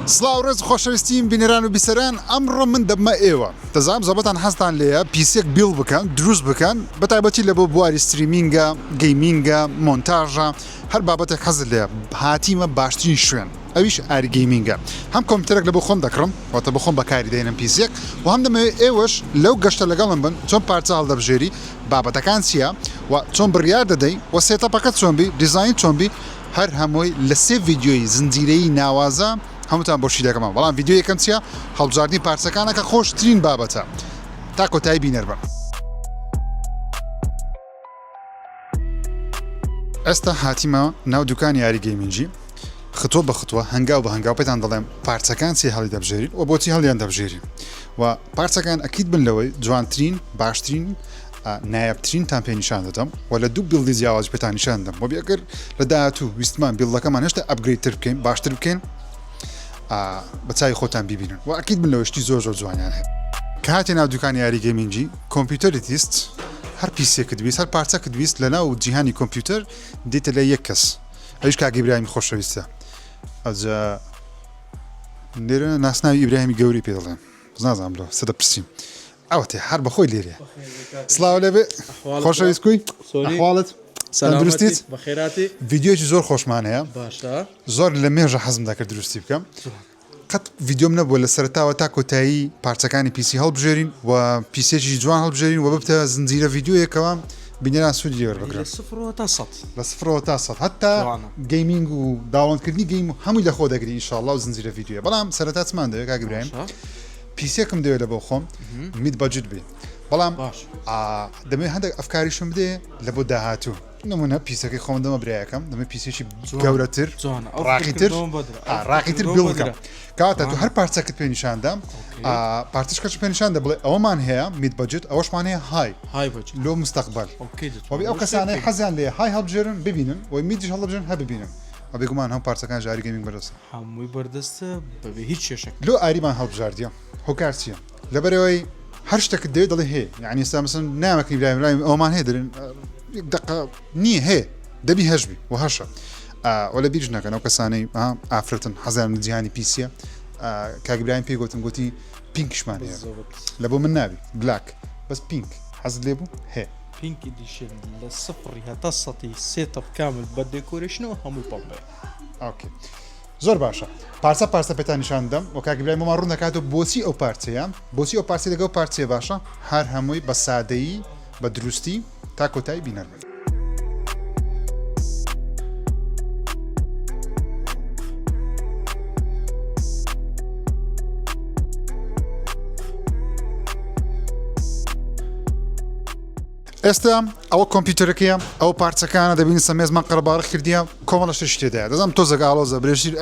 سڵاو ڕێز و خۆشەویستیم بینەران و بیسەران ئەمڕۆ من دەبمە ئێوە دەزانم زۆربەتان حەزتان لێیە PC یەک build بکەن دروست بکەن بە تایبەتی لە بۆ بواری streaming ە gaming ە مۆنتاژە هەر بابەتێک حەزت لێیە هاتیمە باشترین شوێن ئەویش ئاری Gaming ە هەم کۆمپیوتەرێک لە بۆ خۆم دەکڕم واتە بۆ خۆم بەکاری دەێنم PC یەک و هەم دەمەوێت ئێوەش لەو گەشتە لەگەڵم بن چۆن پارچە هەڵدەبژێری بابەتەکان چییە و چۆن بڕیار دەدەی و setup ەکە چۆن بی دیزاین چۆن بی هەر هەمووی لە سێ ڤیدیۆی زنجیرەیی ناوازە هەمووتان بۆ شی دەکەمەوە بەڵام ڤیدیۆی یەکەم چییە هەڵبژاردنی پارچەکانە کە خۆشترین بابەتە تا کۆتایی بینەر بن. ئێستا هاتیمە ناو دوکانی یاری Gaming ی خطوە بە خطوە هەنگاو بە هەنگاو پێتان دەڵێم پارچەکان چی هەڵی دەبژێرین و بۆچی هەڵیان دەبژێرین و پارچەکان ئەکید بن لەوەی جوانترین باشترین نایابترینتان پێ نیشان دەدەم و لە دوو build ی جیاواز پێتان نیشان دەم وە ئەگەر لە داهاتوو ویستمان build ەکەمان هێشتا upgrade تر بکەین باشتر بکەین بە چاوی خۆتان بیبینن و ئەکید بن لەوە شتی زۆر زۆر جوانیان هەیە کە هاتێ ناو دوکانی یاری gaming ی کۆمپیوتەرت ویست هەر PC ێکت ویست هەر پارچەکت ویست لە ناو جیهانی کۆمپیوتەر دێتە لای یەک کەس ئەویش کاک ئیبراهیمی خۆشەویستە ئەجا لێرە ناسناوی ئیبراهیمی گەوری پێ دەڵێن نازانم لۆ سەدە پرسیم ئەوەتێ هەر بەخۆی لێرێ سڵاو لێبێ خۆشەویست کوی ئەحواڵت تەندروستیت بەخێراتی ڤیدیۆیەکی زۆر خۆشمان هەیە باشە زۆر لە مێژە حەزم دەکرد دروستی بکەم قەت ڤیدیۆم نەبووە لە سەرتاوە تا کۆتایی پارچەکانی PC هەڵبژێرین و PC ێکی جوان هەڵبژێرین و ببتە زنجیرە ڤیدیۆیەکەوە بینەران سوودی لێ وەربگرن لە سفرەوە تا سەد لە سفرەوە تا سەد هەتا جوانە. gaming و download کردنی game و هەمووی لەخۆ دەگری ئینشاڵڵا و زنجیرە ڤیدیۆیە بەڵام سەرەتا چمان دەوێت کاک ئیبراهیم باشە PC ێکم دەوێت لە بۆ خۆم mid budget بێ بەڵام باش دەمەوێت هەندێک ئەفکاریشم بدێ لە بۆ داهاتوو نمونە PC ەکەی خۆم دەمە برایەکەم دەمە PC ێکی گەورەتر ڕاقیتر ڕاقیتر بڵکە کاتە تو هەر پارچەکەت پێ نیشاندا پارچەکەش پێ نیشان دە بڵێ ئەومان هەیە mid budget ئەوەشمان هەیە high لۆ مستەقبل ئەو کەسانەی حەزیان لێ high هەڵبژێرن ببینن و mid یش هەڵبژێن هە ببینن بێگومان هەم پارچەکان ژاری gaming بەدەستە هەمووی بەردەستە بەبێ هیچ کێشەک. لۆ ئاریمان هەڵبژاردیە هۆکار چیە لەبەرئەوەی هەر شتێکت دەوێت دەڵێ هەیە یعنی ئێستا مەسەن نامەکەی برایم برایم ئەومان هەیە دەرێن یەک دقە نییە هەیە دەبی هەش بی و هەشە وە لە بیرش نەکەن ئەو کەسانەی ئافرەتن حەزیان لە جیهانی PC یە کاک برایم پێی گوتم گوتی pink شمان هەیە لە بۆ من نابی black بەس pink حەزت لێ بوو هەیە pink edition لە سفڕی هەتا سەتی setup کامل بە decoration ەوە هەمووی پەمپەیە okay زۆر باشە پارچە پارچە پێتان نیشان دەم و کاک ئیبراهیم بۆمان ڕوون دەکاتەوە بۆچی ئەو پارچەیە بۆچی ئەو پارچەی لەگەڵ پارچەیە باشە هەر هەمووی بە سادەیی بە دروستی تا کۆتایی بینەر بن. ئێستا ئەوە کۆمپیوتەرەکەیە ئەو پارچەکانە دەبینی سەمێزمان قەرەباڵغ کردیە کۆمەڵە شتێکی تێدایە دەزانم تۆزێک ئاڵۆزە برێژیر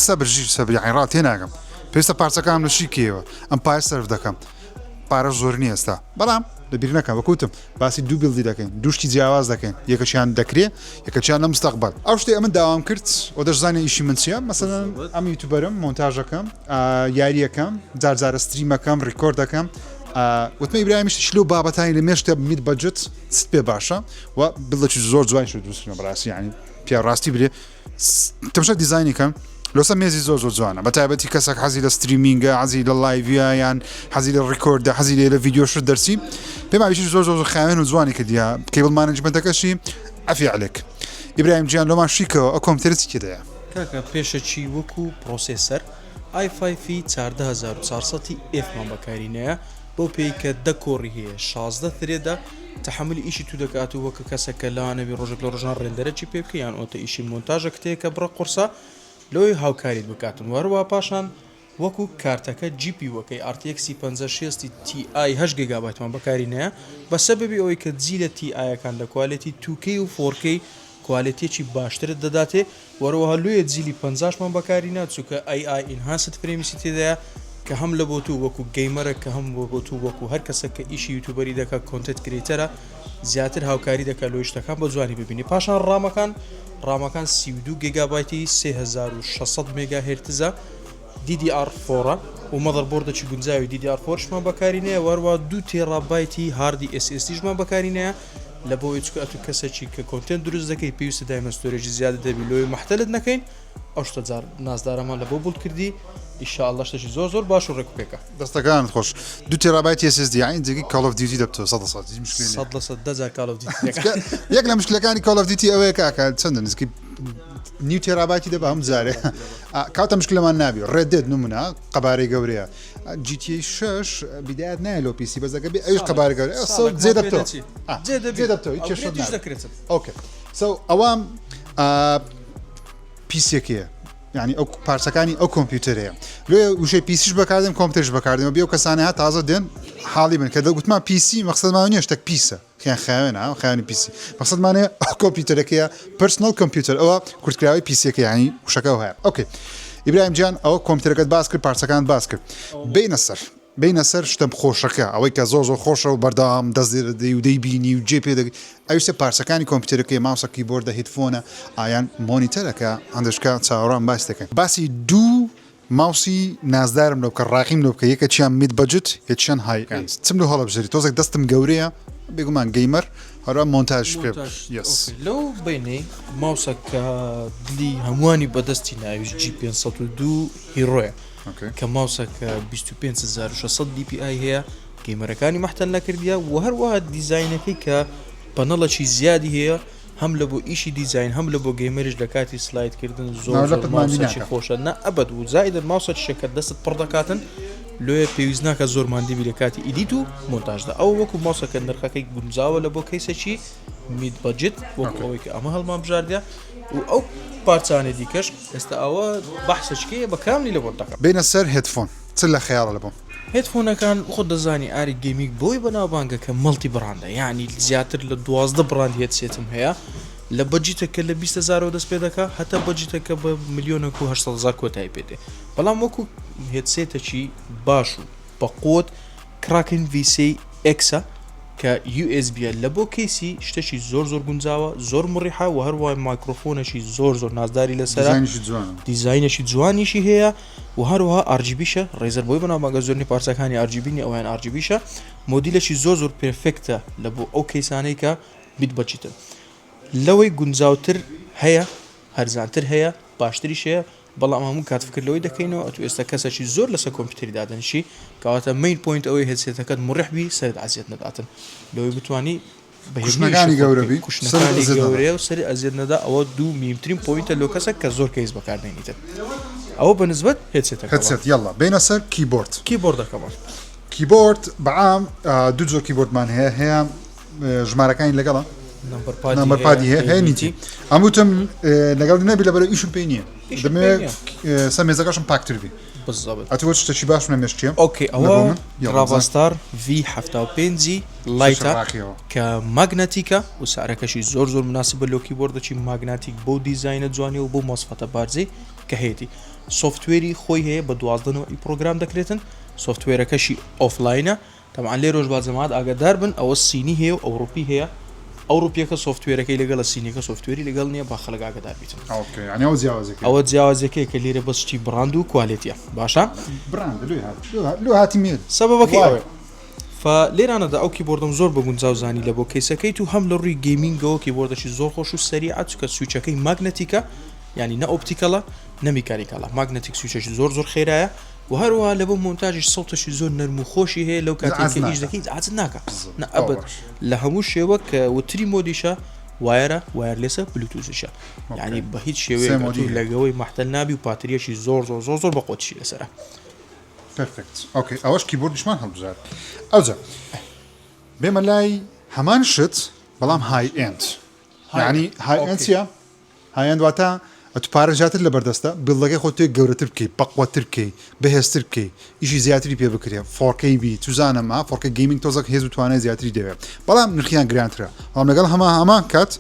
سەبر ژیر سەبر یانی ڕا تێناگەم پێویستە پارچەکانم لە شی کەیەوە ئەم پارە سەرف دەکەم پارە زۆر نییە ئێستا بەڵام لە بیر نەکەم وەکوتم باسی دوو build ی دەکەین دوو شتی جیاواز دەکەین یەکەشیان دەکرێ یەکەچیان لە مستەقبل ئەو شتێ ئەمن داوام کرد و دەشزانێ ئیشی من چییە مەسەلەن ئەم YouTuber م مۆنتاژەکەم یاریەکەم جار جارە stream ەکەم record دەکەم وتمە ئیبراهیمیش لەو بابەتانی لە مێشکە mid budget چت پێ باشە و build ێکی زۆر جوان شو دروستکردن بەڕاستی یعنی پیا ڕاستی برێ تەمشا دیزاینی کەم لۆسە مێزی زۆر زۆر جوانە بە تایبەتی کەسێک حەزی لە streaming ە حەزی لە live ە یان حەزی لە record ە حەزی لێ لە ڤیدیۆ شت دەرسی پێم وایە زۆر زۆر خاوێن و جوانی کردیە cable management ەکەشی عەفی عليك ئیبراهیم گیان لۆمان شیکەوە ئەو کۆمپیوتەرە چی تێدایە کاکە پێشەکی وەکو processor i five ی 14400 ی F مان بەکارینەیە بەو پێی کە دە core ی هەیە 16 thread ە تەحەمولی ئیشی تو دەکات و وەکە کەسەک کە لەوانەبی ڕۆژێک لە ڕۆژان render ەکی پێ بکەی یان ئۆتە ئیشی مۆنتاژەکت هەیە کە بڕە قورسە لۆی هاوکاریت بکاتن وە هەروەها پاشان وەکو کارتەکە GPU ەکەی RTX ی 5060 Ti هەشت گێگابایتمان بەکاری نایە بە سەبەبی ئەوەی کە جیلە Ti ەکان لە quality 2K و 4K quality یەکی باشترت دەداتێ وەروەها لۆیە جیلی پەنجاشمان بەکاری نا چونکە AI enhanced frames ی تێدایە کە هەم لە بۆ تو وەکو gamer ە کە هەم بۆ تو وەکو هەر کەسەک کە ئیشی YouTuber ی دەکا content creator ە زیاتر هاوکاری دەکا لۆی شتەکان بە جوانی ببینی پاشان RAM ەکان RAM ەکان 32 گێگابایتی 3600 مێگا هێرتزە DDR four ە و motherboard ێکی گونجاوی DDR four شمان بەکاری نەیە وەروە دوو تێڕابایتی هاردی SSD شمان بەکاری نەیە لە بۆ چکە ئەتو کەسێکی کە content دروست دەکەی پێویستە دایمە storage ی زیادە دەبی لۆی مەحتەلت نەکەین ئەو شتە جار نازدارەمان لە بۆ build کردی. ئیشاڵڵە شتێکی زۆر زۆر باش و ڕێک و پێکە. دەستەکانت خۆش دوو terabyte SSD یانی جێگەی Call of Duty دەبتەوە 100% هیچ مشکلێ نییە. 100% دە جار Call of Duty دەکات. یەک لە مشکلەکانی Call of Duty ئەوەیە کاکە چەندە نزیکەی نیو terabyte ی دەبا هەم جارێ کاتە مشکلەمان نابی Red Dead نمونە قەبارەی گەورەیە GTA 6 بیدایەت نایە لۆ PC بەس ئەگەر بێ ئەویش قەبارە گەورەیە سۆ جێ دەبتەوە جێ دەبی جێ دەبتەوە هیچ کێشەت ئەوکرێتیش نابێ. دەکرێتن. okay so ئەوە PC ەکەیە یعنی ئەو پارچەکانی ئەو کۆمپیوتەرەیە لێ وشەی PC ش بەکاردێن کۆمپیوتەرش بەکاردێن و بێ ئەو کەسانە ها تازە دێن حاڵی بن کە دەگوتمان PC مەقسەدمان نییە شتێک پیسە خیان خاوێنە خاوێنی PC مەقسەدمانەیە ئەو کۆمپیوتەرەکەیە personal computer ئەوە کورتکراوی PC ەکە یعنی وشەکە هەیە okay ئیبراهیم جان ئەوە کۆمپیوتەرەکەت باس کرد پارچەکان باس کرد بینە سەر بێینە سەر شتە خۆشەکە ئەوەی کە زۆر زۆر خۆشە و بەردەوام دەست لێ دەدەی و دەیبینی و جێ پێ دەگری ئەویش سێ پارچەکانی کۆمپیوتەرەکەی ماوسە keyboard ە headphone ە ئایان monitor ەکە هەندێک چاوەڕوان باسی دەکەین باسی دوو ماوسی نازدارم لۆ بکە ڕاقیم لۆ بکە یەکەکیان mid budget یەکیان high end چم لۆ هەڵەبژێری تۆزێک دەستم گەورەیە بێگومان gamer هەروە مۆنتاژ پێ مۆنتاژ yes okay لەو بەینەی ماوسە کە دلی هەمووانی بەدەستی ناویش G 502 Hero یە کە ماوسەکە 25600 DPI هەیە gamer ەکانی مەحتەل نەکردیە و هەروەها دیزاینەکەی کە panel ەکی زیادی هەیە هەم لە بۆ ئیشی دیزاین هەم لە بۆ gamer یش لە کاتی slide کردن زۆر زۆر ماوسەکی خۆشە نا ئەبەد و زائیدەن ماوسەکیشە کە دەستت پڕ دەکاتن لۆیە پێویست ناکە زۆر ماندی بی لە کاتی edit و مۆنتاژدا ئەو وەکو ماوسەکە نرخەکەی گونجاوە لە بۆ case ەکی mid budget وەکو ئەوەی کە ئەمە هەڵمان بژاردە و ئەو پارچانەی دیکەش ئێستا ئەوە بەحسەچکەیە بە کاملی لە بۆت دەکەم. بێینە سەر headphone چ لە خەیاڵە لە بۆم. headphone ەکان خۆت دەزانی ئاری gaming بەوەی بەناوبانگە کە multi brand ە یانی زیاتر لە 12 brand headset م هەیە لە budget ە کە لە 20 هەزارەوە دەست پێ دەکا هەتا budget ە کە بە ملیۆنێک و 800 هەزار کۆتایی پێ دێ بەڵام وەکو headset ەکی باش و بەقوت Kraken V سێی X ە کە USB یە لە بۆ case ی شتەکی زۆر زۆر گونجاوە زۆر مڕیحە و هەروە مایکرۆفۆنێکی زۆر زۆر نازداری لەسەرە دیزاینیشی جوانە. دیزاینێکی جوانیشی هەیە و هەروەها RGB شە Razer بۆی بەناوبانگە زۆرینەی پارچەکانی RGB نیە ئەویان RGB شە مۆدیلێکی زۆر زۆر perfect ە لە بۆ ئەو case انەی کە mid budget ن لەوەی گونجاوتر هەیە هەرزانتر هەیە باشتریش هەیە بەڵام هەموو کات فکر لەوەی دەکەینەوە ئەتوو ئێستا کەسەکی زۆر لەسەر کۆمپیوتەری دادەنیشی کەواتە main point ئەوەی headset ەکەت مڕیح بی سەرت ئەزیەت نەداتن لەوەی بتوانی بە هێمنی ئیشی cushion ەکانی خۆت گەورە بکەی بی سەرت cushion ەکانی ئەزیەت نەدا. گەورەیە و سەرت ئەزیەت نەدا ئەوە دوو مهمترین point ە لۆ کەسەک کە زۆر case بەکار دێنیتن ئەوە بە نسبەت headset ەکەوە. headset یەڵا بێینە سەر کیبۆرد. keyboard ەکەوە. کیبۆرد بە عام دوو جۆر keyboard مان هەیە هەیە ژمارەکانی لەگەڵە number pad ی هەیە هەیە نیتی ئەم وتم لەگەڵ نەبی لەبەرە ئیشم پێی نییە دەمەوێت سە مێزەکەشم پاکتر بی ئەتوە شتێکی باش لە مێشکیە okay ئەوە GravaStar V75 Lite ە کە magnetic ە و سعرەکەشی زۆر زۆر مناسبە لۆ keyboard ەکی magnetic بۆ دیزینە جوانی و بۆ مۆسفەتە بارزی کە هەیەی software ی خۆی هەیە بە 12 نەوەی پرۆگرام دەکرێتن software ەکەشی offline ە تەبعەن لێرەوەش با جەماعەت ئاگادار بن ئەوە سینی هەیە و ئەوڕوپی هەیە ئەوڕوپیەکە software ەکەی لەگەڵە سینیەکە software ی لەگەڵ نییە با خەڵک ئاگادار بیتن okay یعنی ئەوە جیاوازەکەی ئەوە جیاوازەکەی کە لێرە بەس شتی brand و quality ە باشە brand لۆ هات لۆ هاتی مێر سەبەبەکەی ئەوەیە فا لێرانەدا ئەو keyboard م زۆر بە گونجاو زانی لە بۆ case ەکەیت و هەم لە ڕووی gaming ەوە keyboard ەکی زۆر خۆش و سەریعە چونکە switch ەکەی magnetic ە یعنی نە optical ە نە mechanical ە magnetic switch ەکی زۆر زۆر خێرایە وە هەروەها لەبۆ مۆنتاژیش سەوتەکی زۆر نەرم و خۆشی هەیە لەو کاتێک کە ئیش دەکەیت عاجز ناکا نا ئەبەد لە هەموو شێوە کە وتری mode یشە wire ە wireless ە بلوتوزیشە یعنی بە هیچ شێوەیەک ئەتوو لەگەوەی مەحتەل نابی و پاتریەکی زۆر زۆر زۆر زۆر بە قوتیشی لەسەرە. perfect okay ئەوەش keyboard یشمان هەڵبژارد ئەوجا بێمە لای هەمان شت بەڵام high end یعنی high end چییە؟ high end واتە ئەتو پارە زیاتر لەبەر دەستە build ەکەی خۆت تێک گەورەتر بکەی بەقوەتر بکەی بەهێزتر بکەی ئیشی زیاتری پێ بکرێ 4K بی چوزانم ها 4K gaming تۆزەک هێز و توانای زیاتری دەوێ بەڵام نرخیان گرانترە بەڵام لەگەڵ هەما هەمان کات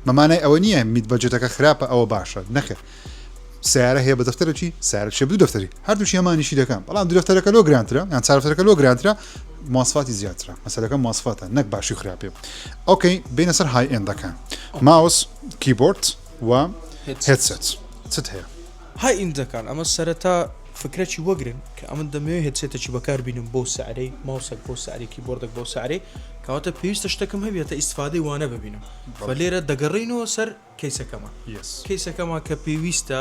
بەمانای ئەوە نییە mid budget ەکە خراپە ئەوە باشە نەخێر سیارە هەیە بە دەفتەرەکی سیارە شێ دوو دەفتەری هەردووشی هەمانیشی دەکەن بەڵام دوو دەفتەرەکە لۆ گرانترە یان چار دەفتەرەکە لۆ گرانترە مواسفاتی زیاترە مەسەلەکە مواسفاتە نەک باشی و خراپی okay بینە سەر high end ەکان mouse keyboard و headset چت هەیە؟ high end ەکان ئەمە سەرەتا فکرەکی وەگرن کە ئەمن دەمەوێت headset ەکی بەکار بینم بەو سعرەی ماوسەک بەو سعری keyboard ەک بەو سعرەی کەواتە پێویستە شتەکەم هەبێتە ئیسفادەی وانە ببینم فە لێرە دەگەڕینەوە سەر case ەکەمان case ەکەمان کە پێویستە.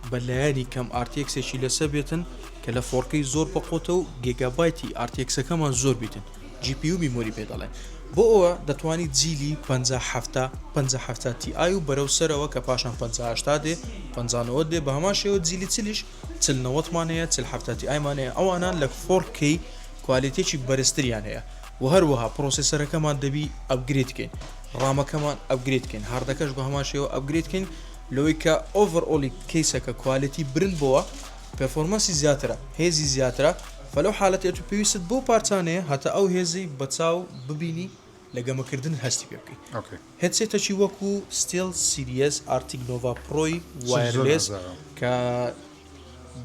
بە لایەنی کەم RTX ێکی لەسە بێتن کە لە 4K زۆر بەقوتە و گێگابایتی RTX ەکەمان زۆر بیتن GPU memory پێ دەڵێن. بۆ ئەوە دەتوانی جیلی 50 70 50 70 Ti و بەرەو سەرەوە کە پاشان 50 80 دێ 50 90 دێ بە هەمان شێوە جیلی چلیش 40 نەوەتمان هەیە 40 70 Ti مان هەیە ئەوانە لە 4K quality ێکی بەرزتریان هەیە و هەروەها processor ەکەمان دەبی upgrade کەین RAM ەکەمان upgrade کەین hard ەکەش بە هەمان شێوە upgrade کەین لەوەی کە overall ی case ەکە quality برند بۆوە performance ی زیاترە هێزی زیاترە فلەو حالەتی ئەتو پێویستت بەو پارچانەیە هەتا ئەو هێزەی بەچاو ببینی لە گەمەکردن هەستی پێ بکەی okay. headset ەکی وەکو SteelSeries Arctis Nova Pro ی wireless کە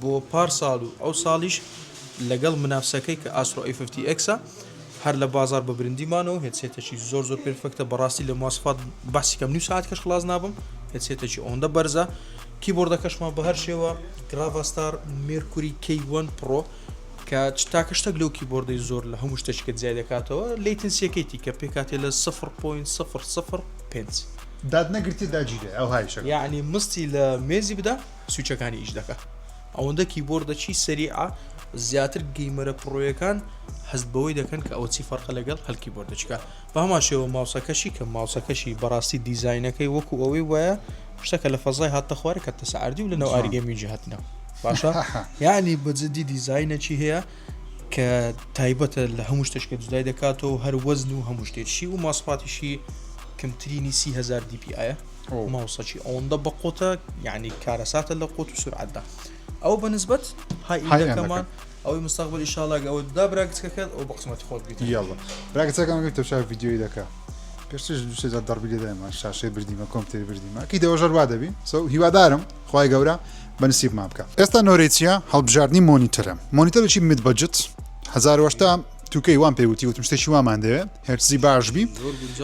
بۆ پار ساڵ و ئەو ساڵیش لەگەڵ منافسەکەی کە Astro A50 X ە هەر لە بازار بە برندی مانەوە headset ەکی زۆر زۆر perfect ە بەڕاستی لە مواسفات باسی کەم نیو ساعت کەش خلاص نابم headset ەکی ئەوەندە بەرزە keyboard ەکەشمان بە هەر شێوە GravaStar Mercury K1 Pro کە تاکە شتێک لەو keyboard ەی زۆر لە هەموو شتێک کە جیای دەکاتەوە latency ەکەیتی کە پێکاتێ لە 0.005 داد نەگرتی داگیرێ ئەو هایشە یعنی مستی لە مێزی بدە switch ەکانی ئیش دەکا ئەوەندە keyboard ە چی سەریعە زیاتر gamer ە pro یەکان هەست بەوەی دەکەن کە ئەوە چی فەرقە لەگەڵ هەل keyboard ە چکە بە هەمان شێوە ماوسەکەشی کە ماوسەکەشی بەڕاستی دیزاینەکەی وەکو ئەوەی وایە شتەکە لە فەزای هاتە خوارە کە تەسەعاردی و لە ناو ئاری gaming ی هاتنەوە باشە یعنی بە جدی دیزاینەکی هەیە کە تایبەتە لە هەموو شتێک کە جودای دەکاتەوە هەر وەزن و هەموو شتێکشی و ماسفاتیشی کەمترینی 30هزار DPI ە ماوسەکی ئەوەندە بەقوتە یعنی کارەساتە لە قوت و سرعەتدا ئەو بە نسبەت high end ەکەمان ئەوەی مستقبل ئیشاڵا ئەوە دا برا گچکەکەت ئەو بە قسمەتی خۆت بیت یاڵا برا گچەکەم گرتە شا ڤیدیۆی دەکا پێشتر دوو سێ جار دەڕبی لێدایمە شاشەی بردیمە کۆمپیوتەری بردیمە ئەکی دەوەژەر وا دەبی سو هیوادارم خوای گەورە بە نسیبمان بکە ئێستا نۆرەی چییە هەڵبژاردنی monitor ە monitor ێکی mid budget 1080 2K وام پێ وتی وتم شتێکی وامان دەوێ هێرتزی باش بی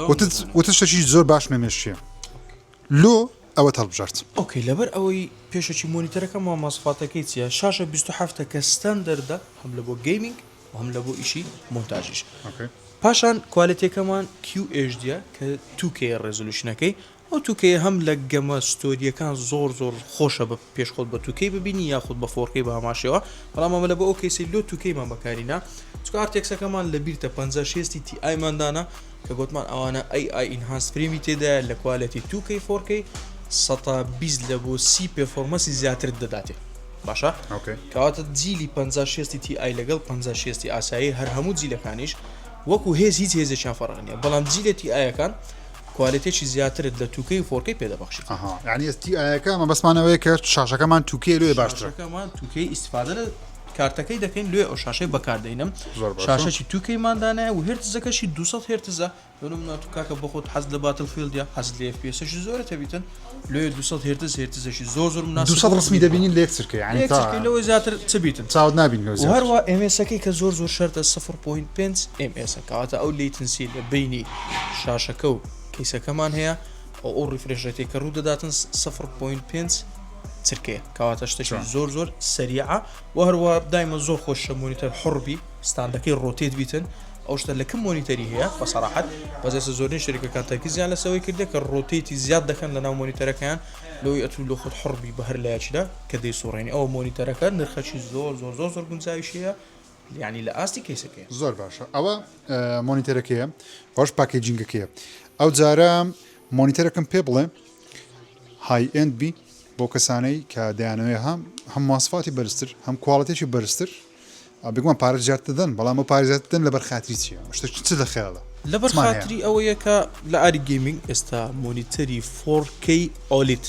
وتت وتت شتێکی زۆر باش مێشکیە لۆ ئەوەت هەڵبژارد. okay لەبەر ئەوەی پێشەکی monitor ەکە ماماسفاتەکەی چیە شاشە 27 کە ستاندەردە هەم لە بۆ gaming و هەم لە بۆ ئیشی مۆنتاژیش پاشان quality ەکەمان QHD کە 2K resolution ەکەی ئەو 2K هەم لە گەمە story یەکان زۆر زۆر خۆشە بە پێش خۆت بە 2K ببینی یاخود بە 4K بە هەمان شێوە بەڵام ئەمە لە بۆ ئەو case ەی لۆ 2K مان بەکارینا چونکە RTX ەکەمان لە بیرتە 50 60 Ti مان دانا کە گۆتمان ئەوانە AI enhanced frame ی تێدایە لە quality 2K 4K سەتا 20 لە بۆ سی performance ی زیاترت دەداتێ باشە okay کەواتە جیلی 50 60 Ti لەگەڵ 50 60 ئاسایی هەر هەموو جیلەکانیش وەکو هێز هیچ هێزێکیان فەرق نییە بەڵام جیلە Ti ەکان quality ێکی زیاترت لە 2K و 4K پێدەبەخشێت. ئەها یعنی ئێس Ti ەکە مەبەستمان ئەوەیە کە شاشەکەمان 2K لۆیە باشترە. شاشەکەمان 2K ئیستفادە لە کارتەکەی دەکەین لۆیە ئەو شاشەی بەکاردەینم زۆر باشە. شاشەکی 2K مان دانایە و هێرتزەکەشی 200 هێرتزە لۆ نمونە تو کاکە بۆ خۆت حەزت لە Battlefield ە حەزت لە FPS ێکی زۆرە تەبیتن لۆیە 200 هێرتز هێرتزێکی زۆر زۆر مناسب 200 ڕسمی دەبینین لە یەک چرکە یعنی لە یەک تا چرکەی لەوەی زیاتر چ بیتن چاوت نابینی لەوە و زیاتر. هەروە MS ەکەی کە زۆر زۆر شەرتە 0.5 MS ە کەواتە ئەو latency لە بەینی شاشەکە و case ەکەمان هەیە ئەو ئەو refresh rate ێک کە ڕوو دەداتن 0.5 چرکەیە کەواتە شتێکی جوان. زۆر زۆر سەریعە و هەروە دایمە زۆر خۆشە monitor حڕ بی stand ەکەی rotate بیتن ئەو شتە لە کم monitor ی هەیە بە سەراحەت بەس ئێستا زۆرینەی شەریکەکان تەرکیزیان لەسەوەی کردە کە rotate ی زیاد دەکەن لەناو monitor ەکەیان لەوەی ئەتوو لۆ خۆت حڕ بی بە هەر لایەکیدا کە دەیسوڕێنی ئەوە monitor ەکە نرخەکی زۆر زۆر زۆر زۆر گونجاویش هەیە یعنی لە ئاستی case ەکەیە. زۆر باشە ئەوە monitor ەکەیە ئەوەش packaging ەکەیە ئەو جارە monitor ەکەم پێ بڵێ high end بی بۆ کەسانەی کە دەیانەوێ هەم هەم مواسفاتی بەرزتر هەم quality ێکی بەرزتر بێگومان پارە زیاتر دەدەن بەڵام ئەو پارە زیاتر دەدەن لەبەر خاتری چییە شتێک چ لە خەیاڵە لەبەر چمان هەیە؟ خاتری ئەوەیە کە لە ئاری gaming ئێستا monitor ی 4K OLED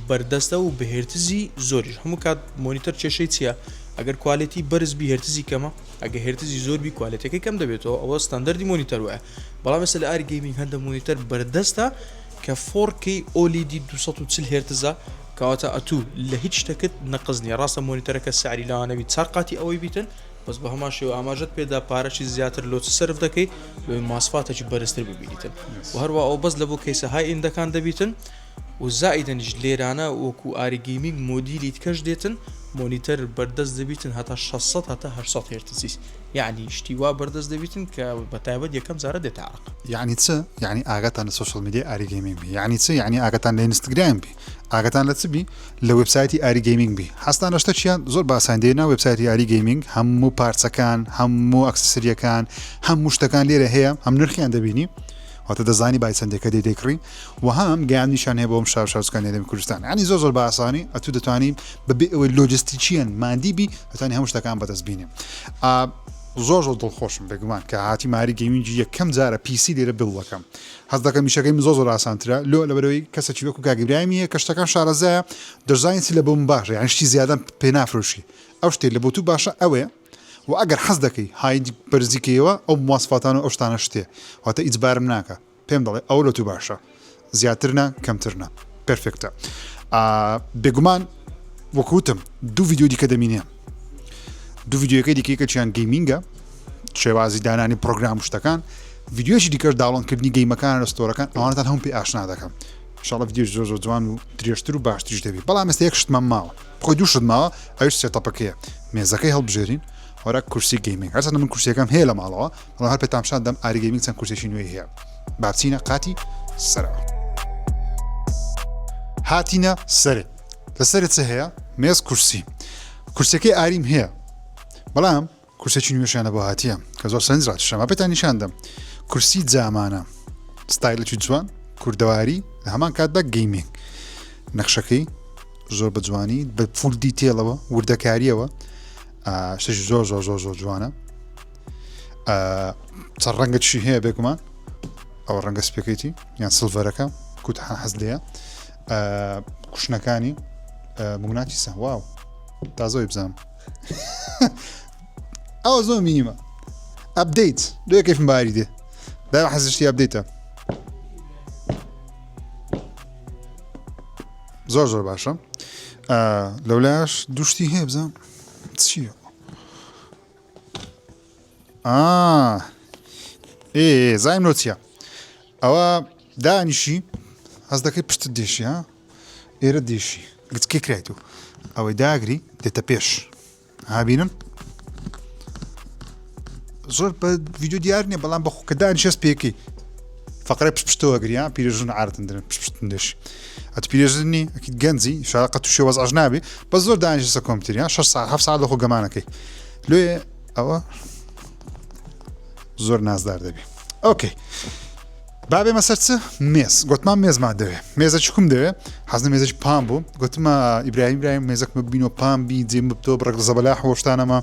بەردەستە و بە هێرتزی زۆریش هەموو کات monitor کێشەی چییە ئەگەر quality بەرز بی هێرتزی کەمە ئەگە هێرتزی زۆر بی quality ەکەی کەم دەبێتەوە ئەوە ستاندەردی monitor وایە بەڵام ئێستا لە ئاری gaming هەندە monitor بەردەستە کە 4K OLED 240 هێرتزە کەواتە ئەتوو لە هیچ شتەکت نەقز نییە ڕاستە monitor ەکە سعری لەوانەبی چار قاتی ئەوەی بیتن بەس بە هەمان شێوە ئاماژەت پێدا پارەشی زیاتر لۆ چ سەرف دەکەی لۆی ماسفاتێکی بەرزتر ببینیتن و هەروە ئەو بەس لە بۆ case ە high end ەکان دەبیتن و زائیدەنیش لێرانە وەکو ئاری gaming مۆدیلی تکەش دێتن. monitor بەردەست دەبیتن هەتا 600 هەتا 800 هێرتزی یعنی شتی وا بەردەست دەبیتن کە بە تایبەت یەکەم جارە دێتە عراق. یەعنی چ؟ یەعنی ئاگاتان لە social media ی ئاری گەیمینگ بی یەعنی چ؟ یەعنی ئاگاتان لە ئینستگرام بی ئاگاتان لە چ بی؟ لە وێبسایتی ئاری گەیمینگ بی حەزتان لە شتە چیە؟ زۆر بە ئاسانی دێنە وێبسایتی ئاری گەیمینگ هەموو پارچەکان هەموو accessory ەکان هەموو شتەکان لێرە هەیە هەم نرخیان دەبینی واتە دەزانی بای چەندێکە دێ دەیکڕی و هەم گەیاندنیشان هەیە بۆ ئەم شار شارۆچکانی هەرێمی کوردستان یعنی زۆر زۆر بە ئاسانی ئەتوو دەتوانی بەبێ ئەوەی لۆجستیکییەن ماندی بی دەتوانی هەموو شتەکان بەدەست بینی زۆر زۆر دڵخۆشم بێگومان کە هاتی ماری gaming ی یەکەم جارە PC لێرە build دەکەم هەست دەکەم ئیشەکەی من زۆر زۆر ئاسانترە لۆ لەبەرەوەی کەسێکی وەکو کاک ئیبراهیمی هەیە کە شتەکان شارەزایە دەشزانین چی لە بۆ من باشە یان شتی زیادەم پێ نافرۆشی ئەو شتێک لە بۆ تو باشە ئەوەیە و ئەگەر حەز دەکەی های بەرزیکەیەوە ئەو مواسفاتان و ئەو شتانە شتێ واتە ئیجبارم ناکە پێم دەڵێ ئەوە لە تو باشە زیاتر نا کەمتر نا perfect ە بێگومان وەکوتم دوو ڤیدیۆ دیکە دەمینێ دوو ڤیدیۆکەی دیکەی کەچیان gaming ە شێوازی دانانی پرۆگرام و شتەکان ڤیدیۆشی دیکەش download کردنی game ەکان لە store ەکان ئەوانتان هەم پێ ئاشنا دەکەم شڵە ڤیدیۆ زۆر زۆر جوان و درێژتر و باشتریش دەبی بەڵام ئێستا یەک شتمان ماوە خۆی دوو شت ماوە ئەوش setup ەکەیە مێزەکەی هەڵبژێرین وەرە کورسی gaming هەرچەندە من کورسیەکەم هەیە لە ماڵەوە بەڵام هەر پێتان پیشان دەم ئاری گەیمینگ چەند کورسێکی نوێی هەیە با بچینە قاتی سەرەوە هاتینە سەرێ لەسەر چ هەیە مێز کورسی کورسەکەی ئاریم هەیە بەڵام کورسێکی نوێشیانە بۆ هاتیە کە زۆر سەرنج ڕاکێشە پێتان نیشان دەم کورسی جامانە ستایلێکی جوان کوردەواری لە هەمان کاتدا gaming نەخشەکەی زۆر بە جوانی بە full detail ەوە وردەکاریەوە شتێکی زۆر زۆر زۆر زۆر جوانە چەند ڕەنگە چی هەیە بێگومان ئەوە ڕەنگە سپەکەیتی یان silver ەکە کوت حەز لێە cushion ەکانی مگناتی سە واو تازۆی بزانم ئەوە زۆر مهمە update دوێ کەیفم باری دێ دا حەزشتی update ە زۆر زۆر باشە لەولاش دوشتی هەیە بزانم چییە ئێ زایم لۆ چییە ئەوە دانیشی هەز دەکەی پشتت دێشی ها ئێرە دێشی گچکێ کرایت و ئەوەی داگری دێتە پێش هابینم زۆر بە ڤیددیو دیار نییە بەڵام بە کە دانیشێست پێکی فقرە پشت پشتەوە گریان پیرێژن عادەتەن درن پشت پشتن دێشی ئەت پیرێژنی ئەکید گەنجی شارقە تووشێ وەزعش نابی بە زۆر دانیشە کۆمپیوتەریان 6 ساعت 7 ساعت لە خۆ گەمانەکەی لێ ئەوە زۆر نازدار دەبی okay با بێمە سەر چ مێز گوتمان مێزمان دەوێ مێزە چکم دەوێ حەزنە مێزێکی پان بوو گوتمە ئیبراهیم برایم مێزەکمە بینەوە پان بی جێم ببتەوە بڕێک زەبەلاح هۆشتانەمە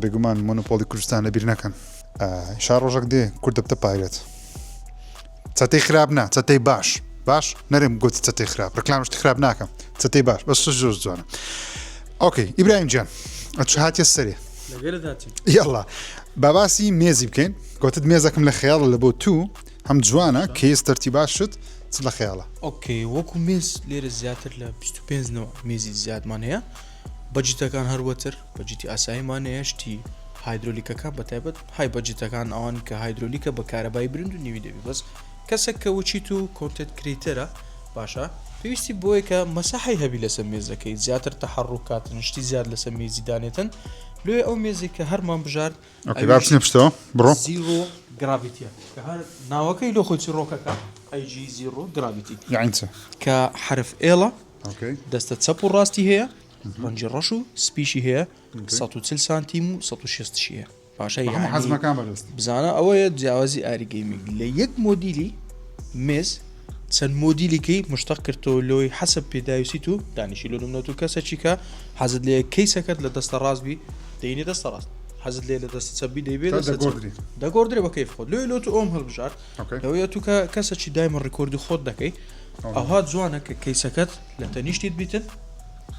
بێگومان مۆنۆپۆلی کوردستان لەبیر نەکەن شار ڕۆژێک دێ کورد دەبتە pirate چەتەی خراپ نا چەتەی باش باش نەرێم گوت چەتەی خراپ ڕکلام شتی خراپ ناکەم چەتەی باش بەس زۆر جوانە okay ئیبراهیم جان ئەچ هاتیە سەرێ یاڵا با باسی مێزی بکەین گوتت مێزەکەم لە خەیاڵە لە بۆ تو هەم جوانە case تەرتیبات شت چ لە خەیاڵە okay وەکو مێز لێرە زیاتر لە 25 نەوە مێزی زیادمان هەیە budget ەکان هەروەتر budget ی ئاساییمان هەیە شتی هایدرۆلیکەکان بە تایبەت high budget ەکان ئەوان کە هایدرۆلیکە بە کارەبای برند و نیوی دەبی بەس کەسێک کە وچیت و content creator ە باشە پێویستی بۆیە کە مەساحی هەبی لەسەر مێزەکەی زیاتر تەحەڕوکاتن شتی زیاد لەسەر مێزی دانێتن لۆیە ئەو مێزێک کە هەرمان بژارد okay با بچینە پشتەوە بڕۆ zero gravity ە کە هەر ناوەکەی لۆ خۆی چیڕۆکەکە ئەیجی zero gravity یعنی چ کە حرف L ە okay دەستە چەپ و ڕاستی هەیە ڕەنگی ڕەش و سپیشی هەیە 140 سانتیم و 160 شی هەیە باشە هەموو یعنی حەزمەکان بەدەست بزانە ئەوەیە جیاوازی ئاری گەیمینگ لە یەک مۆدیلی مێز چەند مۆدیلیکەی مشتەق کردەوە لۆی حەسەب پێداویستی تو دانیشی لۆ نمونە تو کەسەکی کە حەزت لێ case ەکەت لە دەستە ڕاست بی دەینێ دەستە ڕاست حەزت لێ لە دەستە چەپ بی دەیبێ تا دەستە چەپ دەگۆڕدرێ دەگۆڕدرێ بە کەیف خۆت لۆی لۆ تو ئەوم هەڵبژارد okay لەوەیە تو کە کەسەکی دایمە record ی خۆت دەکەی ئەوها جوانە کە case ەکەت لە تەنیشتیت بیتن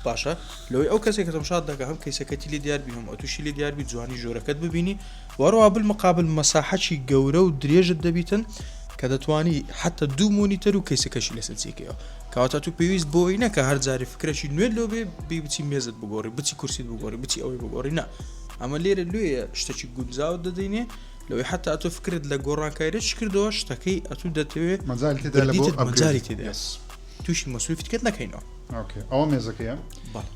باشە لەوەی ئەو کەسێک کە تەمشات دەکە هەم case ەکەتی لێ دیار بی هەم ئەتوشی لێ دیار بی جوانی ژۆرەکەت ببینی وەڕوا بالمقابل مەساحەکی گەورە و درێژت دەبیتن کە دەتوانی حتا دوو monitor و case ەکەشی لەسەر جێکەوە کەواتە تو پێویست بۆی نەکە هەر جارێ فکرەکی نوێت لۆ بێ بی بچی مێزت بگۆڕی بچی کورسیت بگۆڕی بچی ئەوەی بگۆڕی نا ئەمە لێرە لێیە شتێکی گونجاوت دەدەینێ لەوەی حتا ئەتۆ فکرت لە گۆڕانکاریش کردەوە شتەکەی ئەتوو دەتەوێ مەجالی تێدا لە بۆ بردیتت upgrade. مەجالی تێدا Yes. تووشی مەسروفی تکەت نەکەینەوە. okay ئەوە مێزەکەیە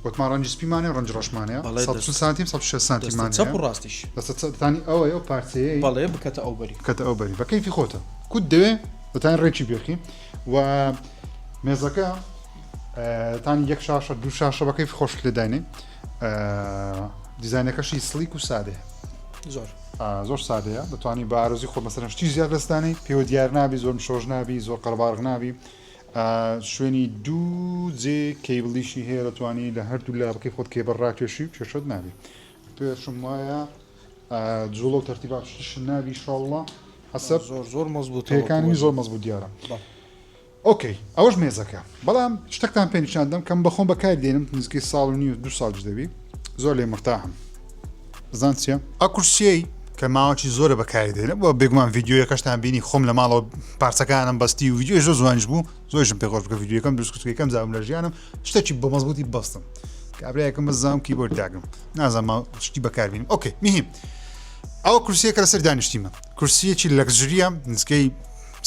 وتمان ڕەنجی سپیمانێ ڕەنج ڕەشمانەیە 140 سانتیم 160 سانتیمان چەپ و ڕاستیش دەستانی ئەوە ئەو پارچەیە بەڵێ بکەتە ئەو بەری بکەتە ئەو بەری بە کەیفی خۆتە کوت دەوێ دەتان ڕێکی بێخی و مێزەکە تانی یەک شاشە دوو شاشە بە کەیفی خۆش لێداینێ دیزاینەکەشی sleek و سادەیە زۆر زۆر سادەیە دەتوانی بە ئارەزوی خۆ مەسەرەن شتی زیاد لەستانی پێوە دیار نابی زۆر مشۆش نابی زۆر قەربارغ نابی شوێنی دوو جێ cable یشی هەیە دەتوانی لە هەردوو لا بکەی خۆت cable ڕاکێشی و کێشەت نابی پێشم وایە جوڵە و تەرتیبات شتیش نابی شاڵڵە حەسەب زۆر زۆر مەزبوط پێکانی زۆر مەزبوط دیارە okay ئەوەش مێزەکە بەڵام شتەکتان پێ نیشان دەم کەم بەخۆم بەکاری دێنم نزیکەی ساڵ و نیو دوو ساڵیش دەبی زۆر لێ مرتاحم زان چیە ئەو کورسیەی کە ماوەکی زۆرە بەکاری دێنم بۆ بێگومان ڤیدیۆیەکەشتان بینی خۆم لە ماڵەوە پارچەکانم بەستی و ڤیدیۆی زۆر جوانیش بوو زۆرشم پێ خۆش بکە ڤیدیۆکەم دروست کرد یەکەم جارم لە ژیانم شتێکی بە مەزبوطی بەستم کابرایەکم بەزام کیبۆرد داگرم نازانم شتی بەکاربینم okay مهم ئەوە کورسیەکە لەسەر دانیشتیمە کورسیەکی luxury یە نزیکەی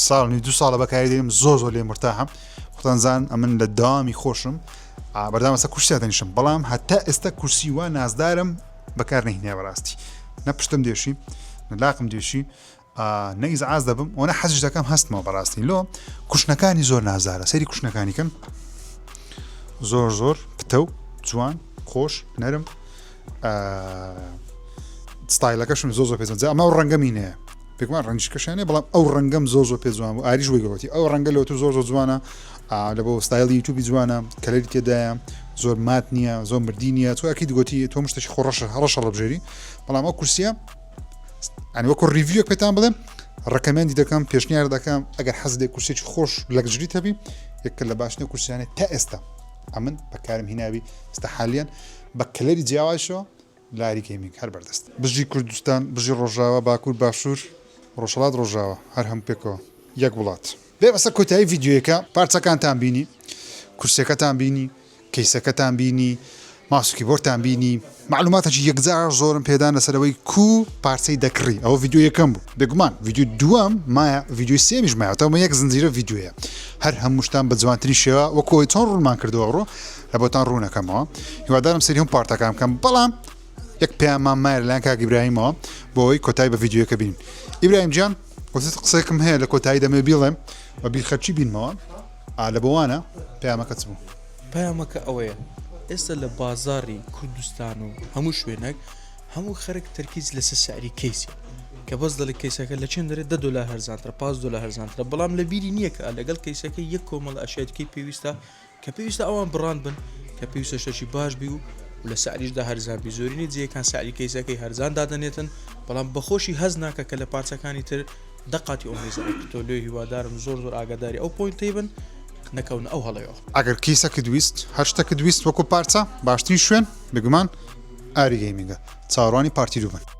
ساڵ نی دوو ساڵە بەکاری دێنم زۆر زۆر لێ مرتاحم خۆتان زان ئەمن لە داوامی خۆشم بەردەوام سە کورسیا دەنیشم بەڵام هەتا ئێستا کورسی وا نازدارم بەکار نهینە بەڕاستی نە پشتم دێشی نە لاقم دێشی نە ئیزعاز دەبم و نە حەزیش دەکەم هەستمەوە بەڕاستی لۆ cushion ەکانی زۆر نازدارە سەیری cushion ەکانی کەم زۆر زۆر پتە و جوان خۆش نەرم ستایلەکەشم زۆ زۆر پێ ئەمە ئەو ڕەنگەمی نەیە پێکمان ڕەنجکەشانێ بەڵام ئەو ڕەنگەم زۆر زۆر پێ جوان بوو ئاریش وەی گەوتی ئەو ڕەنگە لەوە زۆر زۆر جوانە لە بۆ ستایلی یوتوبی جوانە color ی تێدایە زۆر matte نییە زۆر مردی نییە تۆ ئەکی گوتی تۆ مشتێکی خۆڕەشە هەڕەشە ڵبژێری بەڵام ئەو کورسیە ئەنی وەکو review ەک پێتان بڵێم recommend ی دەکەم پێشنیار دەکەم ئەگەر حەز لێ کورسێکی خۆش luxury تەبی یەکە لە باشترین کورسیانە تا ئێستا ئەمن بەکارم هیناوی ئێستا حالیان بە color ی جیاوازشەوە لاری gaming هەر بەردەست. بژی کوردستان بژی ڕۆژاوا باکور باشور ڕۆژهەڵات ڕۆژاوا هەر هەموو پێکەوە یەک وڵات. بێ بەسەر کۆتایی ڤیدیۆیەکە پارچەکانتان بینی کورسیەکەتان بینی کەیسەکەتان بینی ماوس و کیبۆردتان بینی مەعلوماتێکی یەکجار زۆرم پێدان لەسەر ئەوەی کو پارچەی دەکڕی ئەوە ڤیدیۆ یەکەم بوو بێگومان ڤیدیۆ دووەم مایە ڤیدیۆی سێمیش مایە تەمە یەک زنجیرە ڤیدیۆیە هەر هەمووشتان بە جوانترین شێوە وەکو ئەوەی چۆن ڕوونمان کردەوە ئەوڕۆ لە بۆتان ڕوونەکەمەوە هیوادارم سەیری هەموو part ەکان بکەم بەڵام یەک پەیاممان مایە لەلایەن کاک ئیبراهیمەوە بۆ ئەوەی کۆتایی بە ڤیدیۆیەکە بینین ئیبراهیم گیان وتت قسەیەکم هەیە لە کۆتایی دەمەوێ بیڵێم بە بیرخەرچی بینمەوە ئا لە بۆوانە پەیامەکە چ بوو؟ پەیامەکە ئەوەیە ئێستا لە بازاڕی کوردستان و هەموو شوێنێک هەموو خەرک تەرکیز لەسەر سعری case ە کە بەس دەڵێ case ەکە لە چێن دەرێت دە دۆلار هەرزانترە پاس دۆلار هەرزانترە بەڵام لە بیری نییە کە لەگەڵ case ەکە یەک کۆمەڵ ئەشیای پێویستە کە پێویستە ئەوان brand بن کە پێویستە شتێکی باش بی و لە سعریشدا هەرزان بی زۆرینەی جێیەکان سعری case ەکەی هەرزان دادەنێتن بەڵام بەخۆشی هەست ناکە کە لە پارچەکانی تر دە قاتی ئەو مێزە ئەکردەوە لۆ هیوادارم زۆر زۆر ئاگاداری ئەو point ەی بن نەکەونە ئەو هەڵەیەوە. ئەگەر case ەکت ویست هەر شتەکت ویست وەکو پارچە باشترین شوێن بێگومان ئاری gaming ە چاوەڕوانی part ی دوو بن.